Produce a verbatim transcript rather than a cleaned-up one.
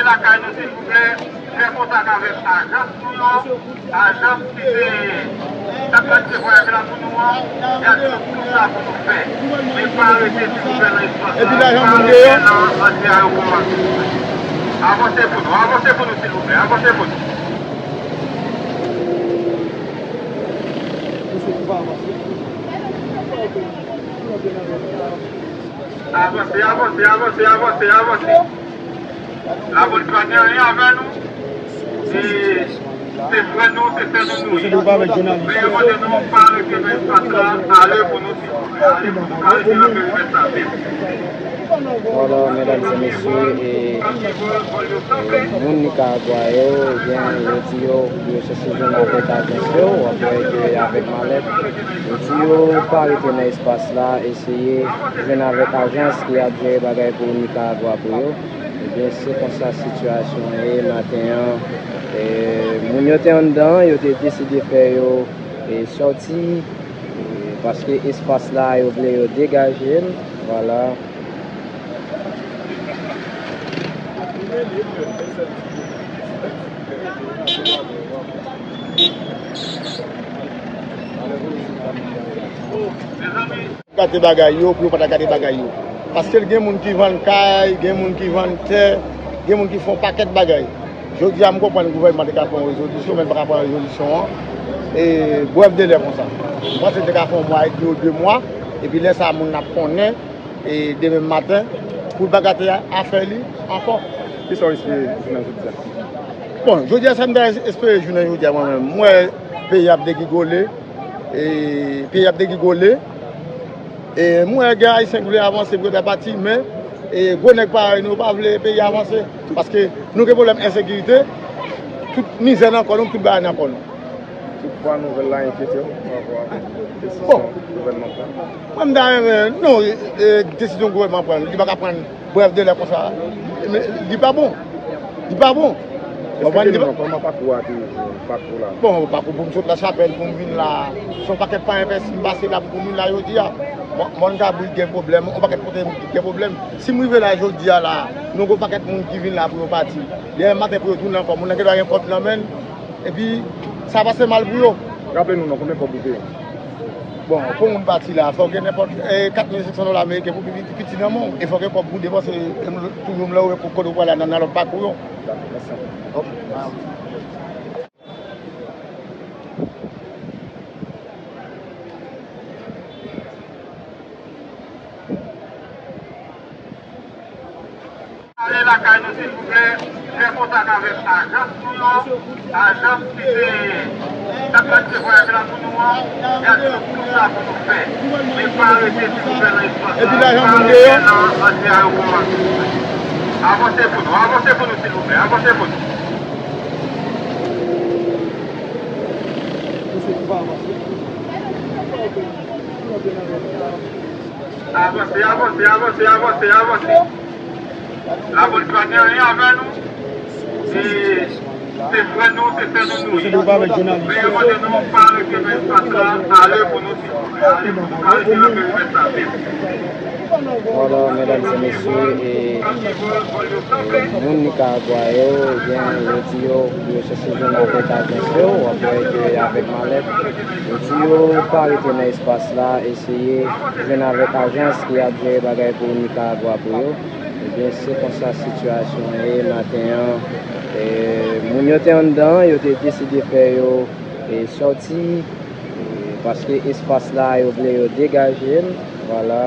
Lakay nou, silvouplè, fè kontak avèk ajans nou yo, ajans ki te, k ap planifiye vwayaj la pou nou an, y a di nou tout sa pou nou fè. Men pa rete, silvouplè, nan espas la, pa rete nan antre ayewopò a, silvouplè. Avanse pou nou, avanse pou nou, silvouplè, avanse pou nou. Avanse, avanse, avanse, avanse, avanse. Lapolis pa gen anyen avè nou. Se, se frè nou, se sè nou nou ye. Men yo mande nou pa rete nan espas la, ale pou nou, silvouplè, ale pou nou, pa rete nan perimèt la, silvouplè. Vwala, medam e mesye, e, e, moun Nikaragwa yo, ebyen, yo di yo pou yo chèche jwenn avèk ajans yo, w ap wè ke avèk malèt, yo di yo pa rete nan espas la, eseye jwenn avèk ajans ki ap jere bagay pou Nikaragwa pou yo. Ebyen, se konsa sitiyasyon an ye maten an. E, moun yo te anndan an, yo te deside fè yo, e, sòti, e, paske espas la, yo vle yo degaje l. Vwala. Gate bagay yo, pou yo pa ta gate bagay yo. Paske l gen moun ki vann kay, gen moun ki vann tè, gen moun ki fè yon pakèt bagay. Jodi a, m konprann gouvènman te ka pran rezolisyon, men l pa ka pran rezolisyon an, e, brèf delè konsa. M panse l te ka fè yon mwa edmi ou de mwa, epi lè sa a, moun ap konnen, e, demen maten, pou l pa gate afè li ankò. Kisa w espere jounen jodi a? Bon, jodi a, sa m ta espere jounen jodi a, mwen menm, m wè peyi ap degigole, e, peyi ap degigole, e, m wè gen Ayisyen ki vle avanse pou yo ta pati, men, e, gwo nèg parèy nou pa vle peyi avanse, paske nou gen pwoblèm ensekirite, tout mizè nan kò nou, tout bagay nan kò nou. Toutfwa, nouvèl la enkyete w pa rapò a desizyon gouvènman pran? Mwen, m ta renmen, non, e, desizyon gouvènman pran, li pa ka pran brèf delè konsa. Men, li pa bon. Li pa bon. Kòman pakou a te ye pou pakou la? Bon, pakou pou m sot Lachapèl, pou m vin la, se yon pakèt pa enpèsi m pase la pou m vin la jodi a. Mòn Kabrit gen pwoblèm, yon pakèt kote gen pwoblèm. Si m rive la jodi a la, nou gen yon pakèt moun ki vin la pou yo pati. Demen maten pou yo tounen ankò, moun nan gendwa gen kòb nan men l. Epi, sa pase mal pou yo. Raple nou non, konbyen kòb ou peye? Bon, pou moun pati la, fò w gen nenpòt, e, kat mil senk san dola ameriken pou pi piti nan men w. E fò w gen kòb pou depanse, e, toujou m lè w wè kote w pral la nan, nan lòt pakou yo. Dakò, mèsi anpil. Ok. Ale lakay nou, silvouplè. Fè kontak avèk ajans nou yo. Ajans ki te, k ap planifiye vwayaj la pou nou an. Y a di nou tout sa pou nou fè. Men pa rete, silvouplè, nan espas la. Pa rete nan antre ayewopò a, silvouplè. Avanse pou nou, avanse pou nou, silvouplè. Avanse pou nou. Avanse, avanse, avanse, avanse, avanse. Lapolis pa gen anyen avè nou. Se, se frè nou, se sè nou nou ye. Men yo mande nou pa rete nan espas la, ale pou nou, silvouplè. Ale pou nou, pa rete nan perimèt la, silvouplè. Vwala, medam e mesye, e, e, moun Nikaragwa yo, ebyen, yo di yo pou yo chèche jwenn avèk ajans yo, w ap wè ke avèk malèt, yo di yo pa rete nan espas la, eseye jwenn avèk ajans ki ap jere bagay pou Nikaragwa pou yo. Ebyen, se konsa sitiyasyon an ye maten an. E, moun yo te anndan an, yo te deside fè yo, e, sòti, e, paske espas la, yo vle yo degaje l. Vwala.